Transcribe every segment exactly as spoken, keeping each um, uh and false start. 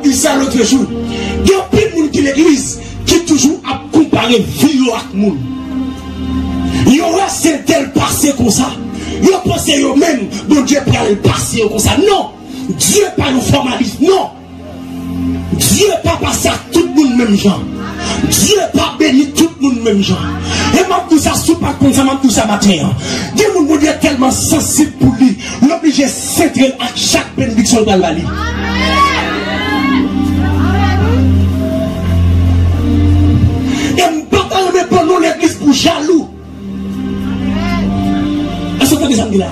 di sa lòt jou. Gen anpil moun ki legliz ki toujou ap konpare vi yo ak moun. Yo wè si entèl pase konsa, yo panse yo menm, Bondye pral pase yo konsa. Non! Dye pa yon fòmalis, non! Dye pa pase ak tout moun menm jan. Dye pa beni tout moun menm jan. E m ap di w sa, si w pa t konn sa, m ap di w sa maten an. Gen moun Bondye tèlman sansib pou li, l oblije sentre l ak chak benediksyon l pral ba li. E m pa ta renmen pran non legliz pou jalou. Èske w tande sa m di la?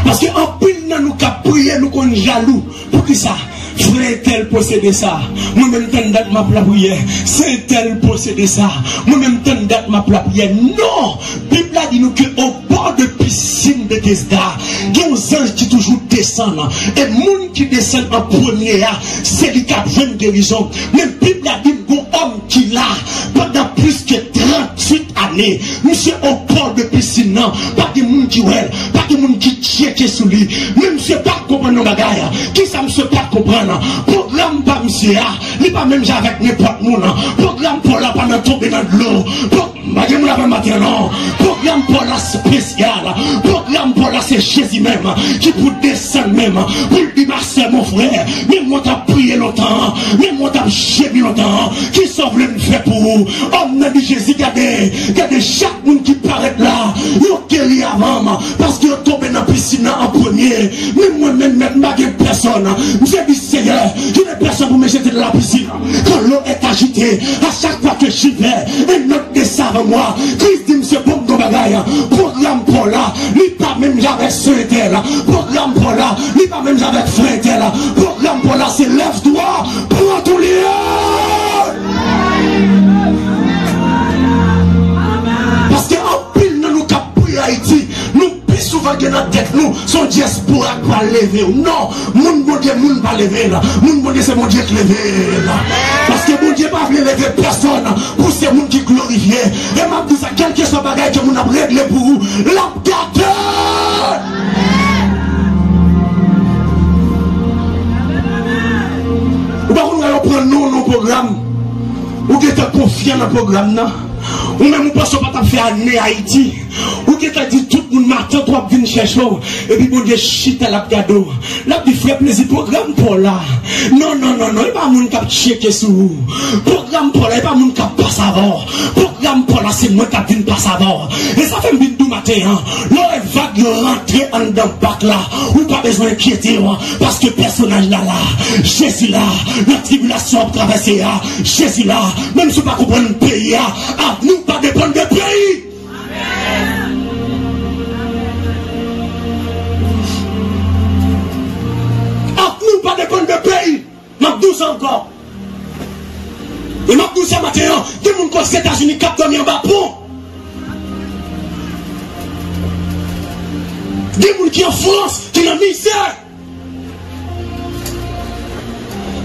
Paske anpil nan nou k ap priye, nou konn jalou. Poukisa? Frè entèl posede sa. Mwen menm tann dat m ap lapriyè. Sè entèl posede sa. Mwen menm tann dat m ap lapriyè. Non! Bib la di nou ke au bord de piscine Bethesda, gen yon zanj ki toujou desann. E moun ki desann an premye a, se li k ap jwenn gerizon. Men Bib la di m gon òm ki la pandan plis ke tranntuit ane. Misye au bord de piscine nan, pa gen moun ki wè l, pa gen moun ki tcheke sou li. Men misye pa t konprann yon bagay. Kisa misye pa t konprann? Pwogram pa misye a, li pa menm jan avèk nenpòt moun. Pwogram pa w la pa nan tonbe nan dlo. Pwo-, pa gen moun avè m maten an, non. Pwogram pa w la espesyal. Pwogram pa w la se Jezi menm ki pou desann menm, pou l di, ma sè, mon frè, men mwen t ap priye lontan, men mwen t ap jemi lontan. Kisa w vle m fè pou ou? Òm nan di Jezi, gade, gade chak moun ki parèt la, yo geri avan m, paske yo tonbe nan pisin nan an premye. Men mwen menm, mèt, m pa gen pèsòn. Misye di, Seyè, je n'ai personne pour me jeter dans la piscine. Quand l'eau est agitée, à chaque fois que j'y vais, un autre descend avant moi. Kris di, misye, bon, m gon bagay. Pwogram pa w la, li pa menm jan avèk sè entèl. Pwogram pa w la, li pa menm jan avèk frè entèl. Pwogram pa w la, se lève-toi, prends ton lit. Paske anpil nan nou k ap priye Ayiti, nou pi souvan gen nan tèt nou, se yon dyaspora k pral leve w. Non, moun Bondye, moun pa leve l. Moun Bondye, se Bondye k leve l. Paske Bondye pa vle leve pèsòn pou se moun ki glorifye. E m ap di sa, kèlkeswa bagay ke moun ap regle pou ou, l ap gade. Ou pa konn wè yo pran non, non pwogram. Ou gentan konfyan nan pwogram nan. Ou menm ou panse w pa t ap fè ane Ayiti. Ou gentan di tout moun matant w ap vin chèche w. Epi Bondye chita l ap gade w. L ap di, frè Plezi, pwogram pa w la. Non, non, non, non, e pa moun k ap tcheke sou ou. Pwogram pa w la, e pa moun k ap pase avè w. Pwogram pa w la, se mwen k ap vin pase avè w. E sa fè m vin di w maten an, lè w wè vag yo rantre anndan bak la, ou pa bezwen enkyete w, paske pèsonaj la la, Jezi la, nan tribilasyon w ap travèse a, Jezi la, menm si w pa konprann peyi a, avni w pa depann de peyi. Avni w pa depann de peyi. M ap di w sa ankò. E m ap di w sa maten an, gen moun k Ozetazini k ap dòmi anba pon. Gen moun ki an Frans, ki nan mizè.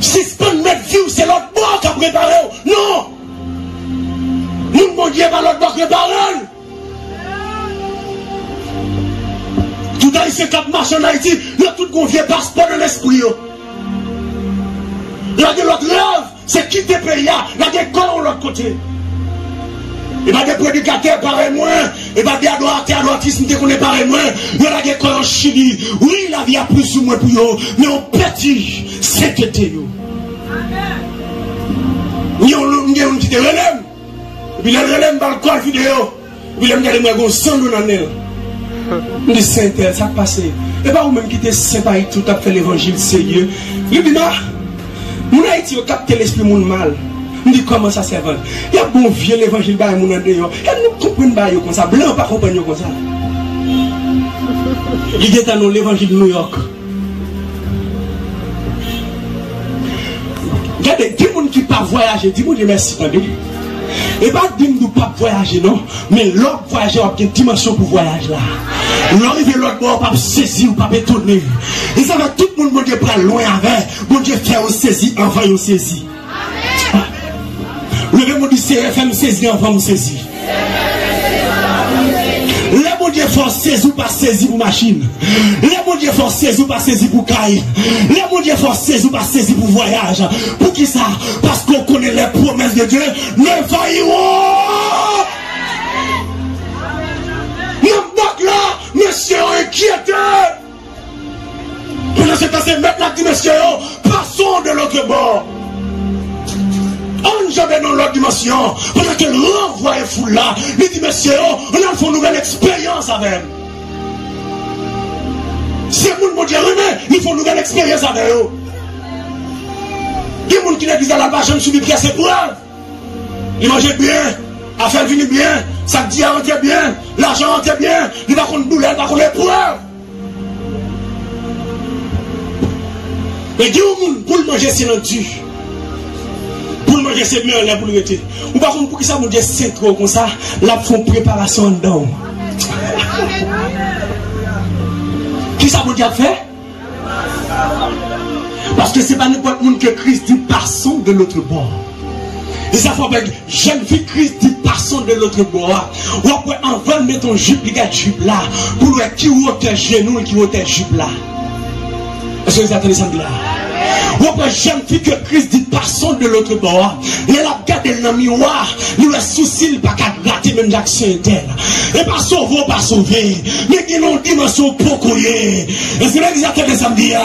Sispann mèt vi w se lòt bò k ap repare w. Non! Moun Bondye pa lòt bò k repare l. Tout Ayisyen k ap mache ann Ayiti, yo tout gon vye paspò nan lespri yo. Lage lòt rèv, se kite peyi a, lage kò yo lòt kote. E pa de predikatè parèy mwen, e pa de adoratè, adoratris m te konnen parèy mwen, yo lage kò yo Chili. Wi, lavi a plis ou mwen pou yo, men yo pèdi sentete yo. M gen youn, m gen youn ki te rele m. Epi lè l rele m, m ba l kòl videyo. Epi lè m gade, m wè gon zan dlo nan nen l. M di, Sentèl, sa k pase? E pa ou menm ki te senp Ayiti, ou t ap fè levanjil serye? Li di, non, moun Ayiti yo kapte lespri moun mal. M di, kòman sa, sèvant? Y ap ba w vye levanjil bay moun andeyò. E nou konprann bagay yo konsa. Blan pa konprann yo konsa. Li gentan nan levanjil Nouyòk. Gade, gen moun ki pa vwayaje, di Bondye mèsi, tande. E pa di m di w p ap vwayaje, non. Men lè w ap vwayaje, w ap gen dimansyon pou vwayaj la. Lè w rive lòt bò, w p ap sezi, w p ap etone. E sa fè tout moun Bondye pral lwen avè, Bondye fè yo sezi anvan yo sezi. Leve men w di, Seyè, fè m sezi anvan m sezi. Lè Bondye fè w sezi, ou pa sezi pou machin. Lè Bondye fè w sezi, ou pa sezi pou kay. Lè Bondye fè w sezi, ou pa sezi pou vwayaj. Poukisa? Paske w konnen les promesses de Dieu ne failliront. Nan bak la, mesye yo enkyete. Pandan se tan, se mèt la k di mesye yo, passons de l'autre bord. Ann janbe nan lòt dimansyon. Pandan ke l ranvwaye foul la, li di mesye yo, ann al fè yon nouvèl eksperyans avè m. Se moun Bondye renmen, li fè yon nouvèl eksperyans avè yo. Gen moun ki legliz la, l pa janm sibi pyès eprèv. Li manje byen, afè l vini byen, sa k di a rantre byen, lajan rantre byen, li pa konn doulè, li pa konn eprèv. Men gen yon moun, pou l manje, se nan di. Pou l manje, se men anlè pou l rete. Ou pa konn poukisa Bondye sentre w konsa, l ap fè yon preparasyon anndan w. Kisa Bondye ap fè? Paske se pa nenpòt moun ke Kris di, passons de l'autre bord. E sa fè w wè jèn fi Kris di, passons de l'autre bord a. W ap wè anvan l mete yon jip, li gad jip la, pou l wè ki wotè jenou l, ki wotè jip la. Èske w tande sa m di la? W ap wè jèn fi ke Kris di, passons de l'autre bord a. Lè l ap gade l nan miwa, li wè sousi l pa ka grate menm jan ak sen entèl. E pa sove w pa sove, men gen nan yon dimansyon w poko ye. Èske legliz la tande sa m di a?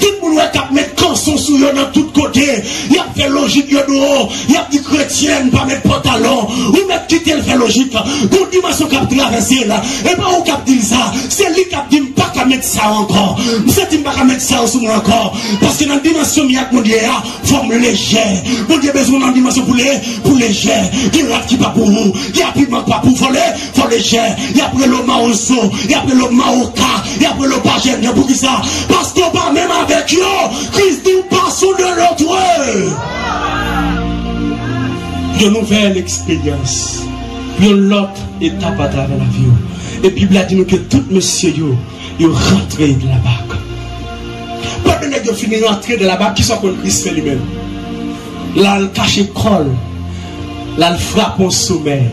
Tout moun wè k ap met kanson sou yo nan tout kote. Y ap fè lojik yo dwo. Y ap di kretyen pa met pantalon. Ou mèt kite l fè lojik. Gon dimansyon k ap travèse l. E pa ou k ap di l sa. Se li k ap di m pa ka met sa yo ankò. M santi m pa ka met sa yo sou mwen ankò. Paske nan dimansyon m ye ak Bondye a, fò m lejè. Bondye bezwen w nan dimansyon pou le, pou lejè. Gen rad ki pa pou ou. Gen abiman k pa pou ou. Fò le, fò lejè. Y ap rele w mawozo. Y ap rele w mawoka. Y ap rele w pa jènyan. Poukisa? Paske w pa menm avèk yo. Kris di w passons de l'autre. Yon nouvèl eksperyans. Yon lòt etap atravè lavi w. E Bib la di nou ke tout mesye yo, yo rantre de la bak. Pandan nèg yo fin rantre de la bak, kisa w konn Kris fè li menm? L al kache kò l, l al frape yon somèy.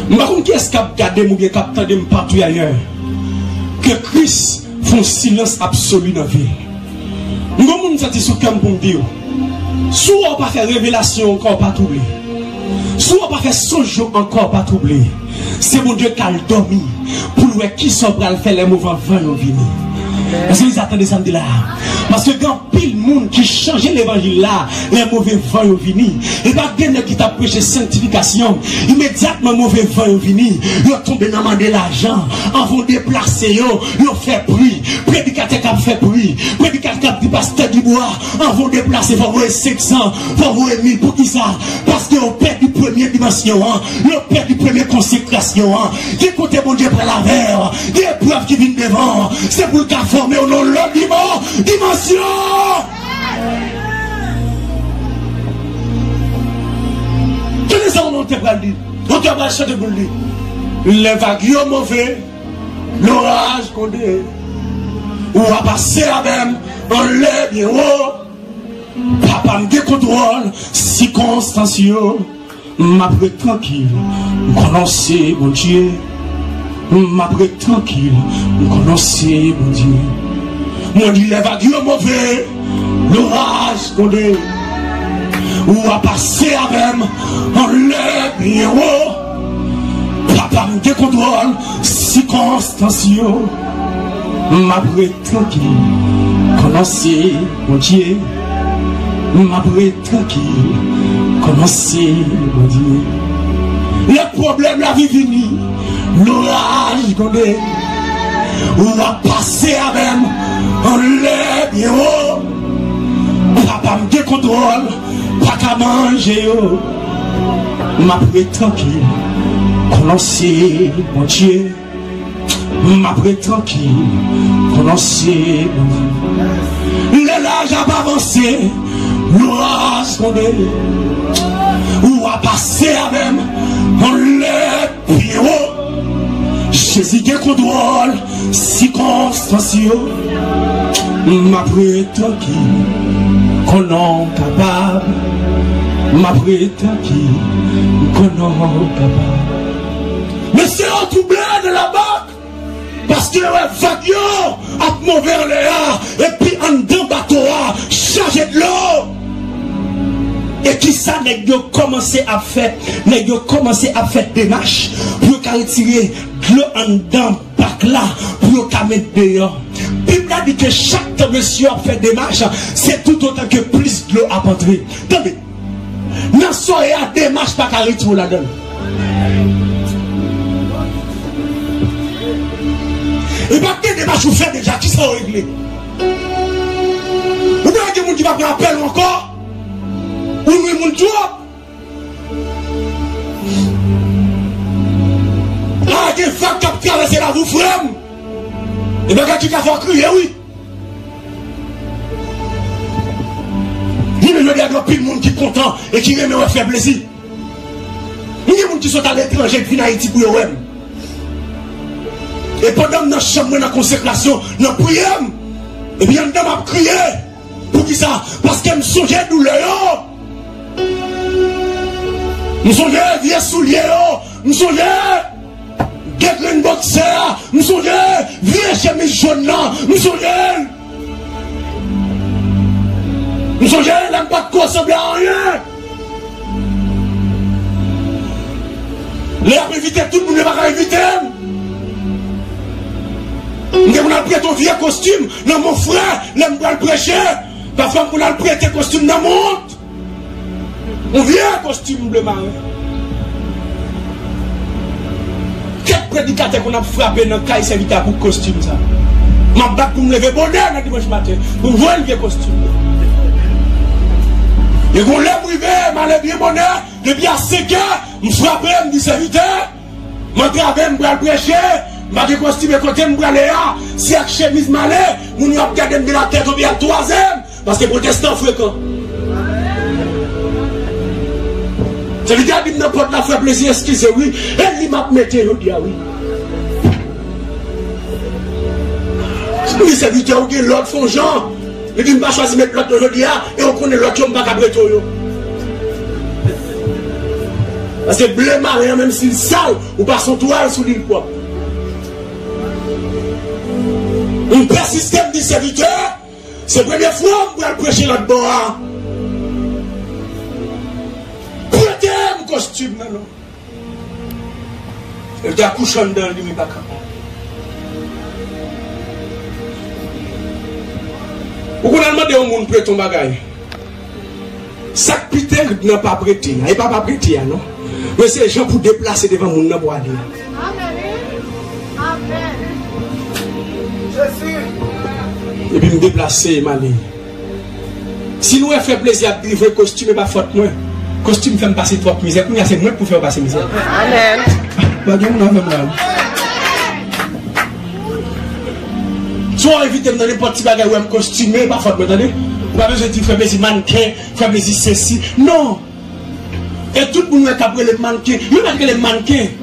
M pa konn kiyès k ap gade m oubyen k ap tande m patou ayè, ke Kris fè yon silans absoli nan vi l. M gon moun m santi sou kè m pou m di w, si w wè w pa fè revelasyon ankò, pa twouble. Si w wè w pa fè sonj yo ankò, pa twouble. Se Bondye k al dòmi pou l wè kisa w pral fè lè move van yo vini. Èske w tande sa m di la? Paske gen anpil moun ki chanje levanjil la lè move van yo vini. E pa gen nèg ki t ap preche sanktifikasyon, imedyatman move van yo vini, yo tonbe nan mande lajan. Anvan w deplase yo, yo fè pri. Predikatè k ap fè pri. Predikatè k ap di pastè Dibwa, anvan w deplase, fò w voye senk san, fò w voye mil. Poukisa? Paske yo pèdi premye dimansyon an, yo pèdi premye konsekrasyon an. Gen kote Bondye pral avè w, gen eprèv ki vin devan w, se pou l ka fòme w nan yon lòt diman-, dimansyon. Tande sa yon otè pral di. Otè pral chante pou l di. Lè vag yo move, loraj konde, ou a pase avè m anlè byen wo. Papa m gen kontwòl sikonstans yo. M ap ret trankil, m konnen w se Bondye. M ap ret trankil, m konnen w se Bondye. Mwen di lè vag yo move, loraj konde, ou a pase avè m anlè byen wo. Papa m gen kontwòl sikonstans yo. M ap ret trankil, konnen w se Bondye. M ap ret trankil, konnen w se Bondye. Lè pwoblèm lavi vini, loraj konde, ou ap pase avè m anlè byen wo. Papa m gen kontwòl, pa ka manje yo. M ap ret trankil, konnen w se Bondye. M ap ret trankil, konnen w se Bondye. Lè laj ap avanse, loraj konde, ou a pase avè m anlè byen wo. Jezi gen kontwòl sikonstans yo. M ap ret trankil, konnen w kapab. M ap ret trankil, konnen w kapab. Mesye yo twouble nan labak, paske yo wè vag yo ap move anlè a, epi anndan bato a chaje dlo. E kisa nèg yo kòmanse ap fè? Nèg yo kòmanse ap fè demach pou yo ka retire dlo anndan bak la pou yo ka met deyò. Bib la di ke chak tan mesye yo ap fè demach, se toutotan ke plis dlo ap antre. Tande, nan sa w ye a, demach pa ka retire w ladan l. E pa gen demach ou fè deja, kisa w regle? Ou pa gen moun ki pa pran apèl ou ankò? Ou nwi moun twòp? A, gen vag k ap travèse lavi w, frè m. E bagay ki ka fè w kriye, wi. Jounen jodi a, gen anpil moun ki kontan e ki renmen wè fè plezi. Men gen moun ki sot aletranje, ki vin Ayiti pou yo wè m. E pandan m nan chanm mwen, nan konsekrasyon, nan priyè m, epi anndan m ap kriye. Poukisa? Paske m sonje doulè yo. M sonje vye soulye yo. M sonje de grenn bòksè a. M sonje vye chemiz jòn nan. M sonje. M sonje lè m pa t ko sanble a anyen. Lè y ap envite tout moun, yo pa ka envite m. M te konn al prete yon vye kostim nan men yon frè lè m pral preche. Pafwa m konn al prete kostim nan men yon. Yon vye kostim ble maren. Kèk predikatè konn ap frape nan kay sèvitè a pou kostim sa. M ap bat pou m leve bonè nan dimanch maten pou m voye l vye kostim. E gon lè m rive, m ale byen bonè, depi a senkè, m frape, m di sèvitè, m antrave, m pral preche, m pa gen kostim, e kote m prale a, se ak chemiz m ale, moun yo ap gade m de la tèt o pye ak twazè m. Paske pwotestan frekan. Sèvitè a di m nan pòt la, frè Plezi, eskize wi. E li m ap mete jodi a wi. M di sèvitè, ou gen lòt, fè yon jan. Li di m pa chwazi met lòt yo jodi a, e ou konnen lòt yo m pa ka prete w yo. Paske ble maren an, menm si l sal, ou pase yon twal sou li, l pwòp. M pèsiste, m di sèvitè, se premye fwa m pral preche lòt bò a. Prete m kostim nan non. Li te akouche anndan li, men pa kapab. Ou konn al mande yon moun prete yon bagay. Sa k pi terib nan pa prete a, e pa pa prete a non. Men se jan pou deplase devan moun nan pou ale a. Epi m deplase, m ale. Si nou wè frè Plezi ap delivre kostim, e pa fòt mwen. Kostim fè m pase twòp mizè. Kounye a se mwen k pou fè yo pase mizè. Amèn. Pa gen moun avè m la. Si w envite m nan nenpòt ti bagay, w wè m kostime, e pa fòt mwen, tande. Ou pa bezwen di frè Plezi mannken, frè Plezi sesi. Non. E tout moun wè k ap rele m mannken. Yo mèt rele m mannken.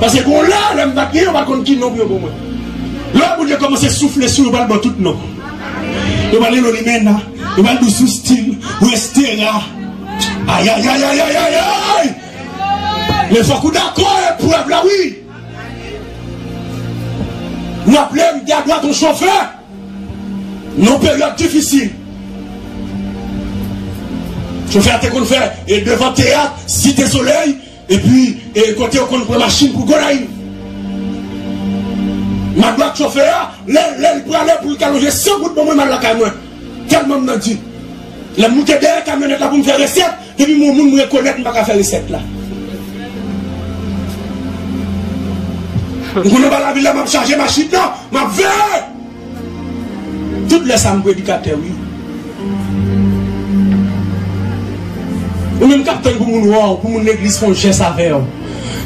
Paske gon lè, lè m pa t gen, yo pa t konn ki non pou yo ban mwen. Lè Bondye kòmanse soufle sou yo, yo pral ban tout non. Yo pral rele w Limena. Yo pral di w sou stil. Ou estera. Ayayayayayay! Men fòk ou dakò eprèv la, wi. Raple m, te adwat yon chofè. Nan yon peryòd difisil. Chofè a te konn fè, e, devan teyat, Site Solèy, epi, e, kote yo konn pran machin pou Gonayiv. M adwat chofè a, lè, lè l prale pou l ka lonje san goud ban mwen, m al lakay mwen. Tèlman m nan di. Lè m moute dèyè kamyonèt la pou m fè resèt, depi m wè yon moun m rekonèt, m pa ka fè resèt la. M konn anba lavil la, m ap chaje machin nan, m ap veye. Tout lè sa m predikatè, wi. Ou menm k ap tann pou moun wè w, pou moun legliz fè yon jès avè w.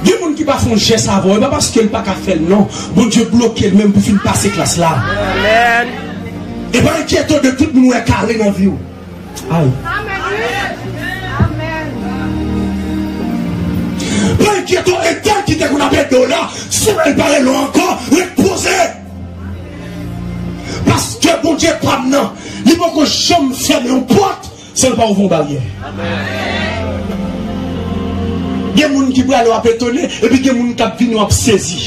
Gen moun ki pa fè yon jès avè w, e pa paske l pa ka fè l, non. Bondye bloke l menm pou fin pase klas la. Amèn. E pa enkyete w de tout moun wè kare nan vi w. Ay. Pa enkyete w, entèl ki te konn ap ede w la, si w wè l pa rele w ankò, ret poze. Paske Bondye pa m nan, li poko janm fèmen yon pòt san l pa ouvri yon baryè. Gen moun ki prale, w ap etone, epi gen moun k ap vini, w ap sezi.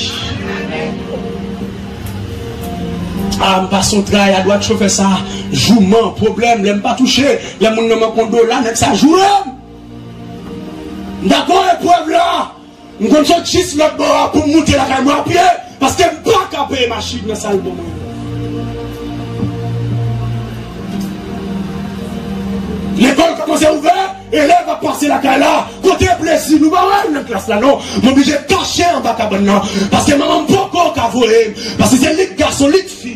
A, m pase yon tray adwat, chofè sa, jouman, pwoblèm, lè m pa touche, lè moun nan manke yon dola, nèg sa joure m. M dakò eprèv la, m konn sot jis lòt bò a pou m moute lakay mwen apye, paske m pa ka peye machin nan sa l ban mwen. Lekòl kòmanse ouvè, elèv ap pase lakay la. Kote plezi? Nou pa wè l nan klas la, non. M oblije kache anba kabann nan, paske manman m poko ka voye m, paske se li k gason, li k fi.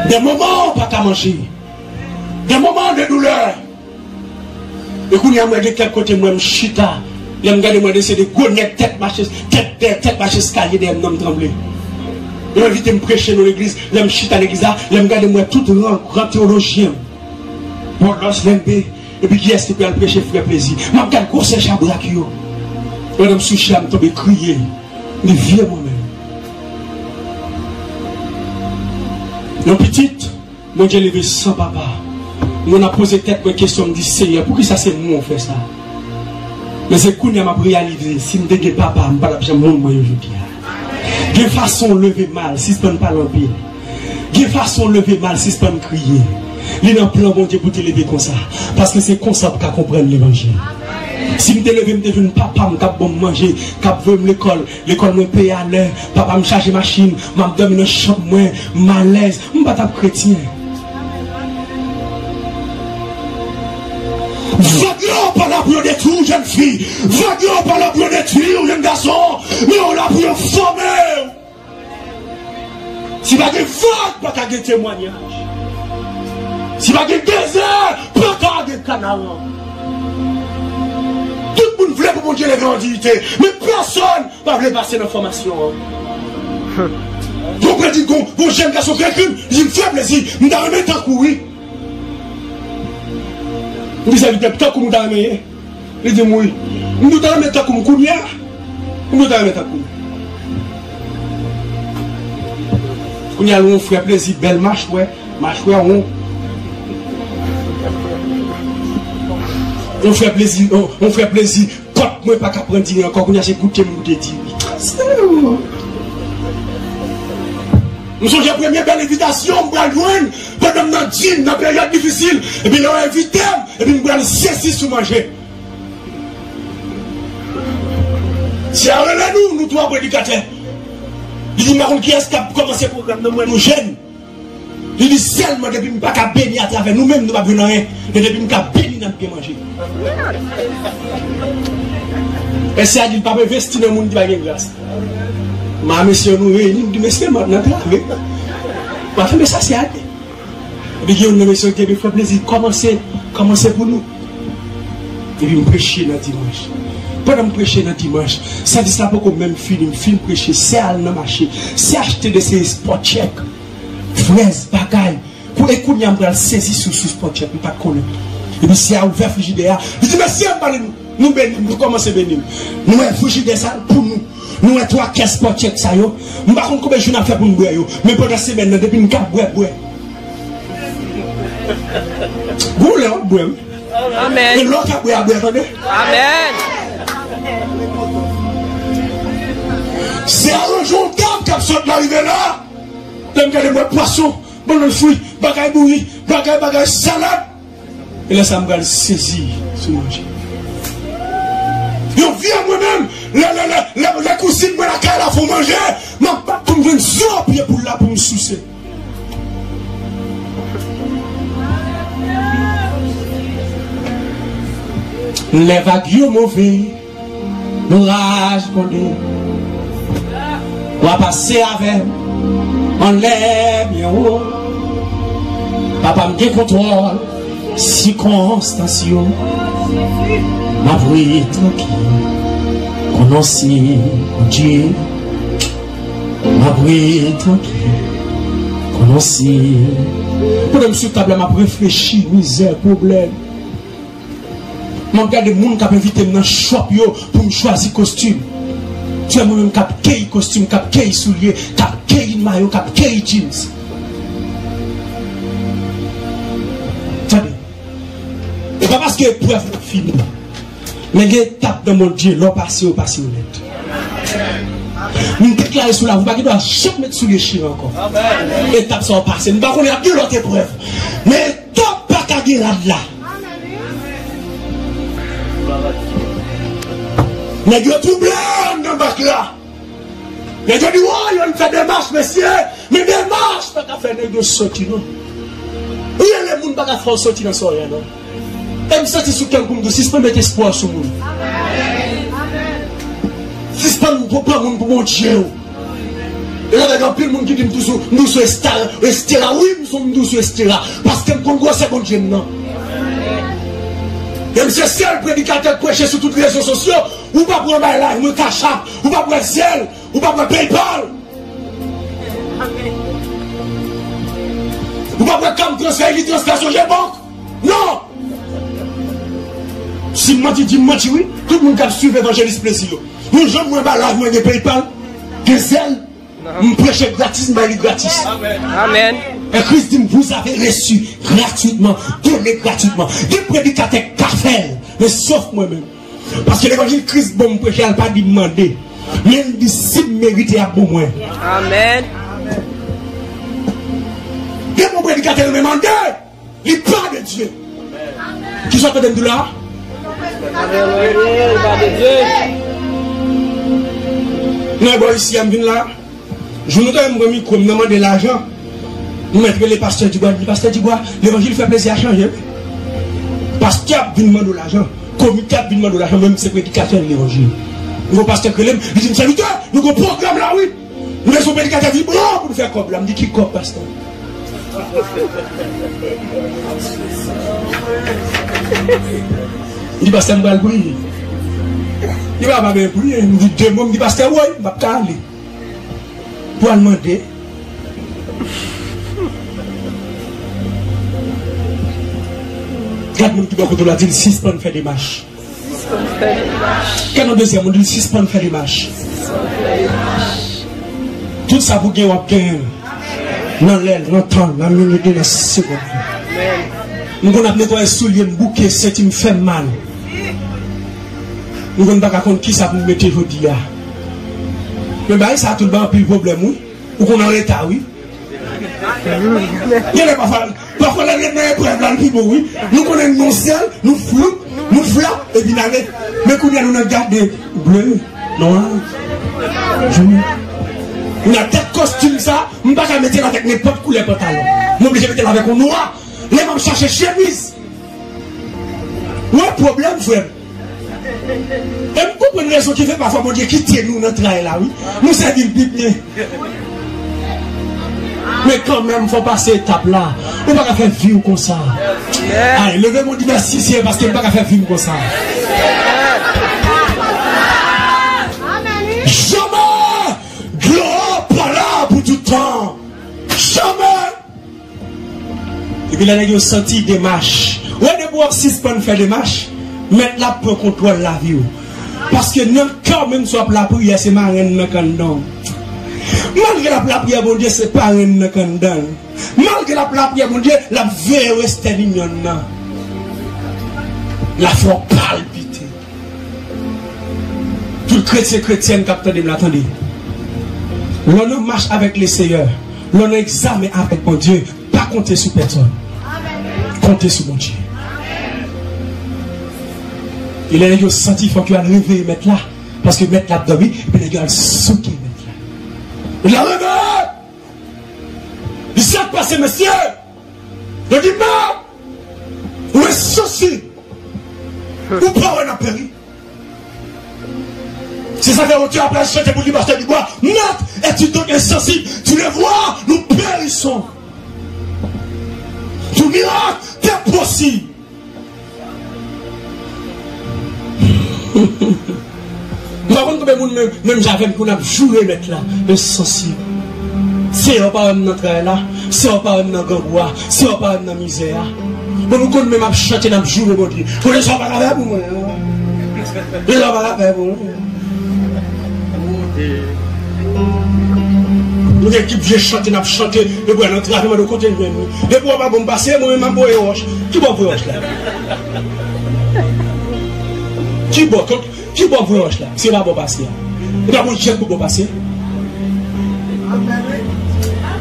Gen moman w pa ka manje. Gen moman de doulè. E kounye a, mwen gen kèk kote mwen m chita. Lè m gade, mwen de se de gwo nèg tèt mache, tèt dèyè, tèt mache eskalye dèyè m, nan m tranble. Yo envite m preche nan legliz. Lè m chita legliz la, lè m gade, mwen tout ran gran teyolojyen. Bòlòs, Lenbe, epi kiyès ki pral preche? Frè Plezi. M ap gade gwosè chabrak yo. Pandan m sou chè a, m tonbe kriye. M di, vye mwen menm. Yon pitit, Bondye leve san papa. Mwen ap poze tèt mwen kesyon, m di, Senyè, poukisa se mwen w fè sa? Men se kounye a m ap reyalize, si m te gen papa, m pa t ap janm moun mwen yo jodi a. Gen fason w leve mal, sispann pale anpil. Gen fason w leve mal, sispann kriye. Li nan plan Bondye pou te leve konsa. Paske se konsa w ka konprann levanjil. Si m te leve, m te jwenn papa m k ap ban m manje, k ap voye m lekòl, lekòl mwen peye alè, papa m chaje machin, m ap dòmi nan chanm mwen, m alèz, m pa t ap kretyen. Vag yo pa la pou yo detwi w, jèn fi. Vag yo pa la pou yo detwi w, jèn gason. Men yo la pou yo fòme w. Si pa gen vag, pa ka gen temwayaj. Si pa gen dezè, pa ka gen Kanaran. Tout moun vle pou Bondye leve an diyite, men pèsonn pa vle pase nan fòmasyon an. Yon prèt di gon, gon jèn gason ki ekri m, li di m, Frè Plezi, m ta renmen tankou w, wi. M di sèvitè, tankou m ou ta renmen ye? Li di m, wi. M di, ou ta renmen tankou m kounye a? M di, ou ta renmen tankou m. Kounye a, yon Frè Plezi, bèl machwè, machwè won. Yon Frè Plezi, yon, yon Frè Plezi, kòt mwen pa ka pran diri ankò, kounye a se goute m goute diri. M sonje premye bèl envitasyon m pral jwenn pandan m nan dim, nan peryòd difisil, epi lè yo envite m, epi m pral sezi sou manje. Sè a rele nou, nou twa predikatè. Li di, m pa konn kiyès k ap kòmanse pwogram nan, mwen nou jèn. Li di, sèlman depi m pa ka beni atravè nou menm, nou p ap jwenn anyen. Men depi m ka beni, n ap gen manje. E sè a di, l p ap envesti nan moun ki pa gen gras. Ma mesye, nou reyini, m di, mesye, m ap nan trave. M ap fè mesye a di. Epi gen youn nan mesye ki te di, Frè Plezi, kòmanse, kòmanse pou nou. Epi m preche nan dimanch. Pandan m preche nan dimanch, sèvis la poko menm fini, m fin preche, sè al nan mache, sè achte de seri spò tchèk, frèz, bagay. Kou-, e kounye a m pral sezi sou, sou spò tchèk, m pa t konnen. Epi sè a ouvè frijidè a, li di, mesye, m pale nou. Nou beni, nou kòmanse beni m. Nou wè frijidè sa pou nou. Nou wè twa kès pòtyèt sa yo. M pa konn konbyen jou n ap fè pou n bwè yo. Men pandan semèn nan, depi n ka bwè, bwè. Gon lè w ap bwè, wi. Amèn. E lè w ka bwè a, bwè, tande. Amèn. Se alonje yon tab k ap sot nan rive la. Lè m gade, m wè pwason, bannann fri, bagay bouyi, bagay, bagay, salad. E lè sa a, m pral sezi sou manje. Yon vi a mwen menm, lè, lè, lè, lè, lè kouzin mwen lakay la fè w manje, m ap bat pou m jwenn zo pye poul la pou m souse. Lè vag yo move, loraj gode, w a pase avè m anlè byen wo. Papa m gen kontwòl sikonstans yo. M ap ret trankil, konnen se Bondye. M ap ret trankil, konnen se. Pandan m sou tab la, m ap reflechi, mizè, pwoblèm. M ap gade moun k ap envite m nan shop yo pou m chwazi kostim. Frè mwen menm k ap keyi kostim, k ap keyi soulye, k ap keyi mayo, k ap keyi jeans. Tande. Pa paske eprèv la fini. Men gen etap nan Bondye, lè w pase, w pase yo nèt. M deklare sou lavi w, pa gen dwa janm met soulye chire ankò. Etap sa w pase. M pa konnen ap gen lòt eprèv. Men etap pa ka gen rad la. Nèg yo twouble anndan bak la. Nèg yo di, woy, yo fè demach, mesye. Men demach pa ka fè nèg yo soti, non. Ou rele moun pa ka fè w soti nan sa w ye a, non. E m santi sou kè m pou m di w, sispann met espwa sou moun. Sispann pou pran moun pou Bondye w. E avèk anpil moun ki di m toujou, m toujou estera, estera. Wi, m son m toujou estera. Paske m konn gwosè Bondye m nan. E m se sèl predikatè k preche sou tout rezo sosyo. Ou pa pran bay live mwen Cash App, ou pa pran Zelle, ou pa pran PayPal. Ou pa pran carte transfert, li transfè sonje bank. Non! Si m manti, di m manti wi. Tout moun k ap swiv Evanjelis Plezi yo. Nou janm wè m bay live mwen gen PayPal, gen Zelle. M preche gratis, m bay li gratis. Amèn. E Kris di m, vous avez reçu gratuitement, donnez gratuitement. Gen predikatè k ka fè l, men sof mwen menm. Paske levanjil Kris ban m preche a, l pa di m mande. Men l di si m merite, y ap ban mwen. Amèn. Gen bon predikatè yo renmen mande. Li pa de Dye. Kisa w tande m di w la? Li pa de Dye. Nan bò isi a m vin la. Jou nou tande m pran mikwo, m nan mande lajan. M mèt rele pastè Dibwa, m di, pastè Dibwa, levanjil fè plezi a chanje wi. Pastè ap vin mande w lajan. Komite ap vin mande w lajan, men m se predikatè levanjil. M gon pastè k rele m, li di m, sèvitè, nou gon pwogram la wi. M bezwen predikatè vibran pou n fè kòb la. M di, ki kòb, pastè? M di, pastè, m pral priye. Li pa, pa byen priye. M di, de mo, m di, pastè, woy, m p ap ka ale. Pou al mande. Gad moun ki bò kote w la, di l sispann fè demach. Gad yon dezyèm moun, di l sispann fè demach. Tout sa pou gen, w ap genyen l. Nan lè l, nan tan l, nan minit li, nan segonn li. M konn ap netwaye soulye m, bouke, senti m fè m mal. M konn pa ka konn kisa pou m mete jodi a. Men bagay sa a tou l bay anpil pwoblèm wi. Ou konn anreta wi. Genlè pafwa, pafwa lè n ret nan eprèv la, l pi bon wi. Nou konnen nou sèl, nou floup, nou flap, epi n ale. Men kounye a nou nan gade ble, nwa, jou. Kounye a tèt kostim sa, m pa ka mete l avèk nenpòt koulè pantalon. M oblije mete l avèk yon nwa. Lè m ap chache chemiz. Ou wè pwoblèm, frè m? E m konprann rezon ki fè pafwa Bondye kite nou nan tray la, wi. Nou sèvi l pi byen. Men kanmenm, fò w pase etap la. Ou pa ka fè vi w konsa. Ay, leve men w di, mèsi, Seyè, paske m pa ka fè vi m konsa. Jamè! Glwa pa la pou tout tan. Jamè! Epi lè nèg yo santi demach, wè depi w ap sispann fè demach, Mèt la ap pran kontwòl lavi w. Paske nan kè w menm si w ap lapriyè, se marenn nan k anndan w. Malgre l ap lapriyè Bondye, se parenn nan k anndan l. Malgre l ap lapriyè Bondye, l ap veye Western Union nan. Lafwa w palpite. Tout kretyen, kretyèn k ap tande m la, tande. Lè w nan mach avèk Leseyè, lè w nan egzamen avèk Bondye, pa konte sou pèsòn. Konte sou Bondye. E lè nèg yo santi, fòk yo al reveye Mèt la, paske Mèt la ap dòmi, epi nèg yo al souke Mèt la. Mèt la reveye! Li sa k pase, mesye! Yo di, Mèt! Ou ensansib! Ou pa wè n ap peri? Se sa fè otè a pral chante pou li, pastè Dibwa, Mèt, es-tu donc insensible? Tu le vois, nous périssons. Tout miracle t'est possible. M pa konn konbyen moun menm, menm jan avè m pou n ap joure Mèt la, ensansib. Seyè, w pa wè m nan tray la? Seyè, w pa wè m nan grangou a? Seyè, w pa wè m nan mizè a? Bon, nou konn menm ap chante, n ap joure Bondye. Bon, Seyè, w pa ka fè pou mwen. Seyè, w pa ka fè pou mwen. Nou gen ekip vye chante n ap chante, depi w nan trafik, mande w kote n jwenn nou. Depi w pa bon pase, mwen menm m ap voye wòch. Ki bò voye wòch la? Ki bò? Ki, ki bò voye wòch la? Se pa bò pase a. E pa bon jèt pou bò pase.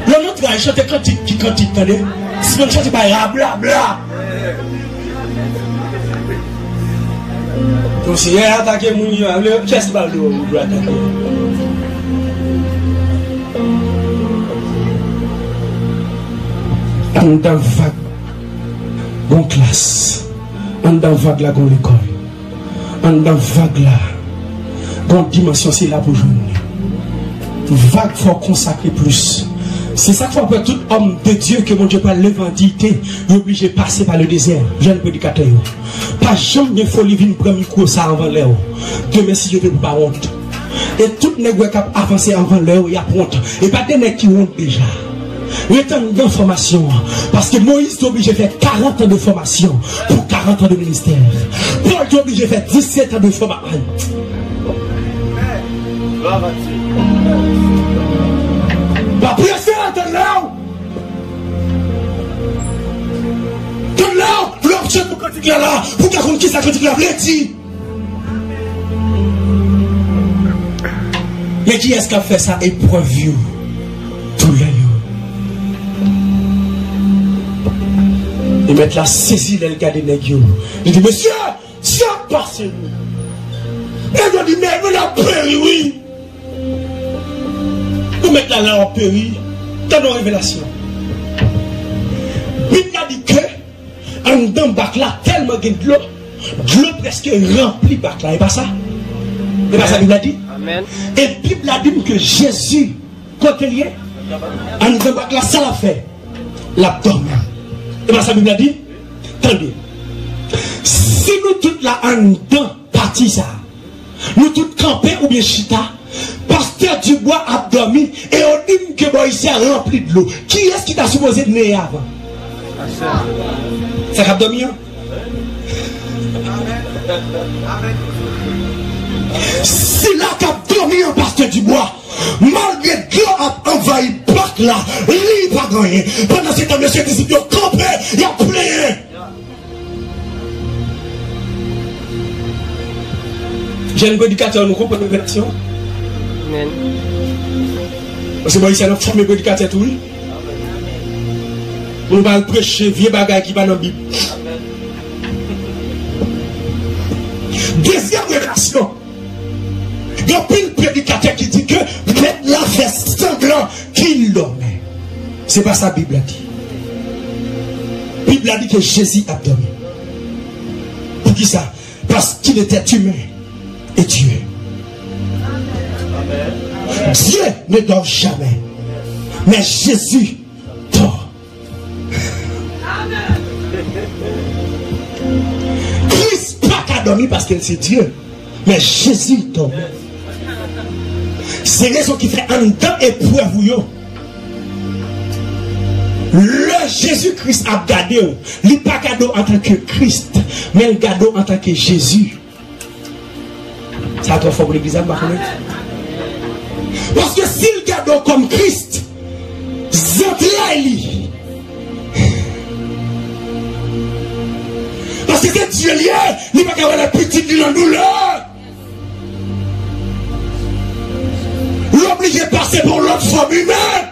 Lè nou tray chante kantik ki kantik, tande. Si nou chante bay rablabla. Kòmsi, eh, atake moun yo, le chest bal de ou atake. Anndan vag, gon klas. Anndan vag la, gon lekòl. Anndan vag la, gon dimansyon se la pou jwenn li. Vag fò konsakre plis. Se sa k fè w wè tout òm de Dye ke Bondye pral leve an diyite, yo oblije pase pa le dezè. Jèn predikatè yo, pa janm gen foli vin pran mikwo sa anvan lè w. Demen, si Dye vle, pou pa wont. E tout nèg wè k ap avanse anvan lè yo, y ap wont. E pa de nèg ki wont deja. Ret anndan fòmasyon an. Paske Moyiz te oblije fè karant an de fòmasyon pou karant an de ministè. Pòl te oblije fè disèt an de fòmasyon. Pa prese, tann la w. Tann la w. Lè w ap chante pou kantik la la, pou w ka konn kisa kantik la vle di. Men kiyès k ap fè sa? Eprèv yo, doulè yo. E mèt la sezi lè l gade nèg yo. Li di, "Mesye, sa pase nou." E yo di, "Men nou n ap peri, wi." Pou mèt la la w ap peri. Tande yon revelasyon. Bib la di ke anndan bak la tèlman gen dlo, dlo prèske ranpli bak la. E pa sa? E pa sa Bib la di? Amèn. E Bib la di m ke Jezi, kote l ye? Anndan bak la, sa l ap fè? L ap dòmi. E pa sa Bib la di? Tande. Si nou tout la anndan pati sa a, nou tout kanpe oubyen chita, pastè Dibwa ap dòmi, e yo di m ke bò isi a ranpli dlo. Kiyès ki ta sipoze neye avan? Sa k ap dòmi an? Sila k ap dòmi an, pastè Dibwa, malgre dlo ap anvayi bak la, li pa gen anyen. Pandan se tan, mesye disip yo kanpe, y ap plenyen. Jèn predikatè, nou konprann revelasyon? Amèn. Paske bò isi a n ap fòme predikatè tou, wi. Pou nou pa al preche vye bagay ki pa nan Bib. Dezyèm revelasyon. Gen anpil predikatè ki di ke mèt la fè sanblan ki dòmi. Se pa sa Bib la di. Bib la di ke Jezi ap dòmi. Poukisa? Parce qu'il était humain et Dieu. Dieu ne dort jamais. Mais Jésus dort. Kris pa ka dòmi paske l se Dye. Men Jezi dòmi. Se rezon ki fè anndan eprèv ou yo, lè Jezi Kris ap gade w, li pa gade w antanke Kris, men l gade w antanke Jezi. Sa twò fò pou legliz la, m pa konnen. Paske si l gade w kòm Kris, zantray li. Paske se Dye l ye, li pa ka wè lè pitit li nan doulè. L oblije pase pa yon lòt fòm imèn.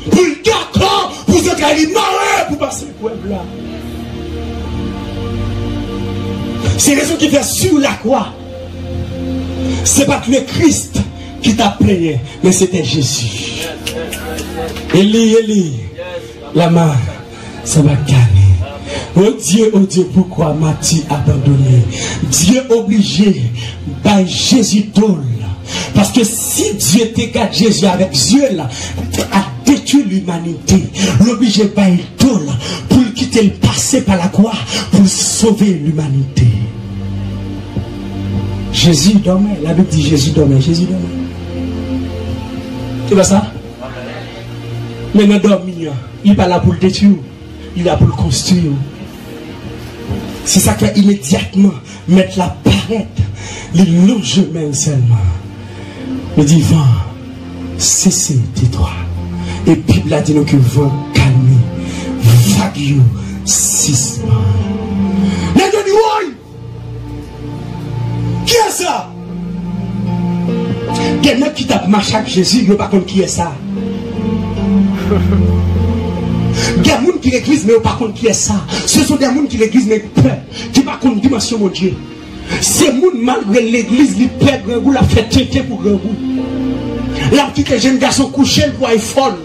Pou l dakò pou zantray li mare pou pase eprèv la. Se rezon ki fè sou lakwa, se pa t le Kris ki t ap plenyen, men se te Jezi. Eli, Eli, lama sabakthani. O Dye, o Dye, poukwa m'as-tu abandonné? Dye oblije bay Jezi do l. Paske si Dye te gad Jezi avèk zye l, li te ap detwi limanite. L oblije bay do l pou l kite l pase pa lakwa pou l sove limanite. Jezi dòmi, Labib di Jezi dòmi, Jezi dòmi. Se pa sa? Men nan dòmi an, li pa la pou l detwi w. Li la pou l konstwi w. Se sa k fè imedyatman mèt la parèt, li lonje men l sèlman. Li di, van, sese, tetwa. E Bib la di nou ke van kalme, vag yo sispann. Nèg yo di, woy! Kiyès sa? Gen nèg ki t ap mache ak Jezi, yo pa konn kiyès sa. Gen moun ki legliz, men yo pa konn kiyès sa. Ce sont des moun ki legliz, men pè, ki pa konn dimansyon Bondye. Se moun, malgre legliz, li pè grangou, l ap fè tenten pou grangou. L ap kite jenn gason kouche l pou iPhone.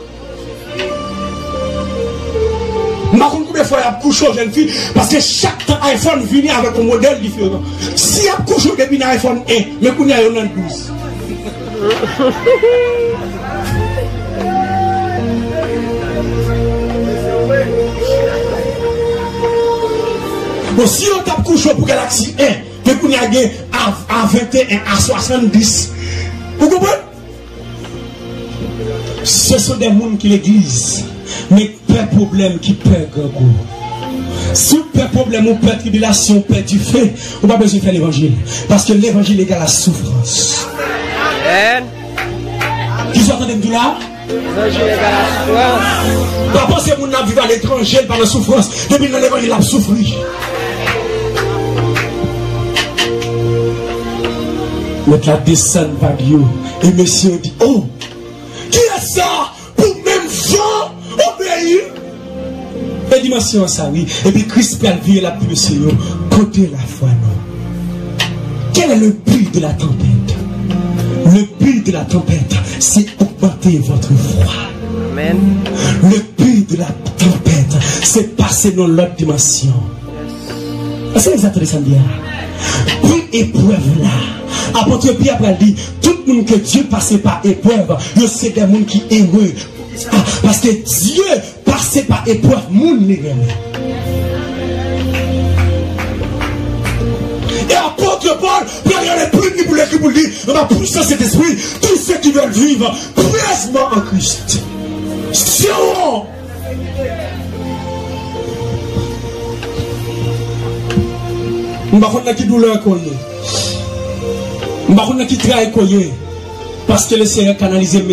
M pa konn konbyen fwa y ap kouche yon jèn fi, paske chak tan iPhone vini avèk yon modèl diferan. Si y ap kouche w depi nan iPhone en, men kounye a yo nan douz. Bon, si yo t ap kouche w pou Galaxy en, men kounye a gen A, A venteyen, A swasanndis. Ou konprann? Ce sont des moun ki legliz, men pè pwoblèm ki pè grangou. Si w pè pwoblèm, ou pè tribilasyon, ou pè dife, ou pa bezwen fè levanjil. Paske levanjil egal a soufrans. Amen. Kisa w tande m di la? Levanjil egal a soufrans. Pa panse moun nan ap viv aletranje, l pa nan soufrans. Depi l nan levanjil, l ap soufri. Mèt la desann vag yo. E mesye yo di, oh, kiyès sa pou menm van obeyi? E dimansyon an sa, wi. Epi Kris pral vire, l ap di mesye yo, kote lafwa nou? Quel est le but de la tempête? Le but de la tempête, c'est augmenter votre foi. Amen. Le but de la tempête, c'est passer dans l'autre dimension. Èske nou sa tande sa m di a? Pou eprèv la, apot Pyè pral di, tout moun ke Dye pase pa eprèv, yo se de moun ki ere. Paske Dye pase pa eprèv moun li renmen. E apot Pòl pral rele plim li pou l ekri pou l di, anba pwisans Sentespri, tous ceux qui veulent vivre pieusement en Christ seront. M pa konn nan ki doulè ke w ye. M pa konn nan ki tray ke w ye. Paske Lesenyè kanalize